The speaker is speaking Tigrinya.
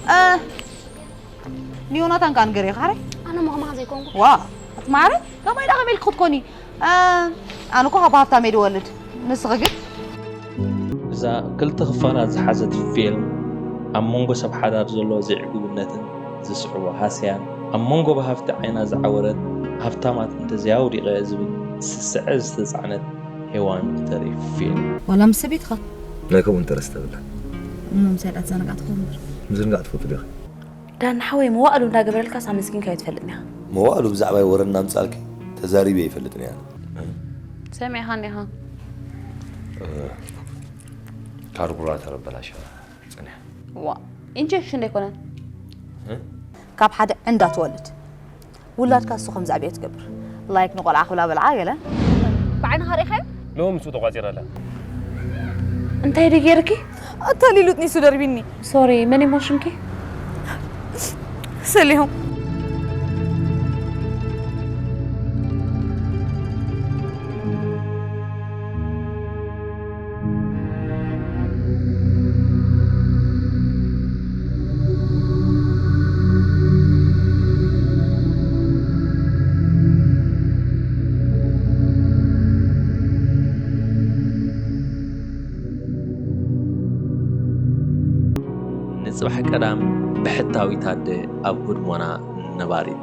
እ፣ ንዮናታን ከኣ ንገርዮ ካሕረይ። ኣነ ማ ከማኻ ዘይኮንኩ። ዋ፣ ኣቲ ማዕረ፣ ከማይ ደኣ ከመይ ኢልኪ ክትኮኒ? እ፣ ኣነ እኮ ካብ ሃብታመይ ድወልድ። ንስኺ ግን? እዛ ክልተ ክፋላት ዝሓዘት ፊልም፣ ኣብ መንጎ ሰብ ሓዳር ዘሎ ዘይዕጉብነትን ዝስዕቦ ሃስያን፣ ኣብ መንጎ ብሃብቲ ዓይና ዝዓወረት ሃብታማት እንተዘይ ኣውዲቐ ዝብል ስስዐ ዝተጻዕነት ሄዋን እተርኢ ፊልም። ዋላ ምስ ሰበይትኻ? ናይ ከምኡ ኢንተረስት የብላን። ምምሳል ኣትዘናጋዕ ትኸውን እምበር። ምዝንጋዕ ትፈቱ ዲኻ? ዳን ሓወይ፣ መዋእሉ እንዳገበረልካስ ኣመስጊንካዮ ትፈልጥን ኢኻ። መዋእሉ ብዛዕባይ ወረ እናምጻልኪ ተዛሪበ ኣይፈልጥን እየ ኣነ። ሰሚዕኻኒ ኢኻ። እ፣ ካርቡራተር ኣበላሽዋ ጸኒሓ። ዋ፣ ኢንጀክሽን ዶ ኣይኮነን? እ? ካብ ሓደ ዕንዳ ትወልድ። ውላድካ እሱ ከም ዘዕብዮ ትገብር። ላይክ ንቆልዓ ክብላ በልዓ ገለ። ብዓይንኻ ርኢኻዮ? ሎሚ ምስኡ ተቋጺራ ኣላ። እንታይ ድዩ ገይርኪ? ኣታሊሉትኒ እሱ ደርቢኒ። ሶሪ፣ መን እሞ ሽምኪ? ሰሊሆም። ንጽባሕ ቀዳም ብሕታዊት ኣደ ኣብ ህድሞና ነባሪት።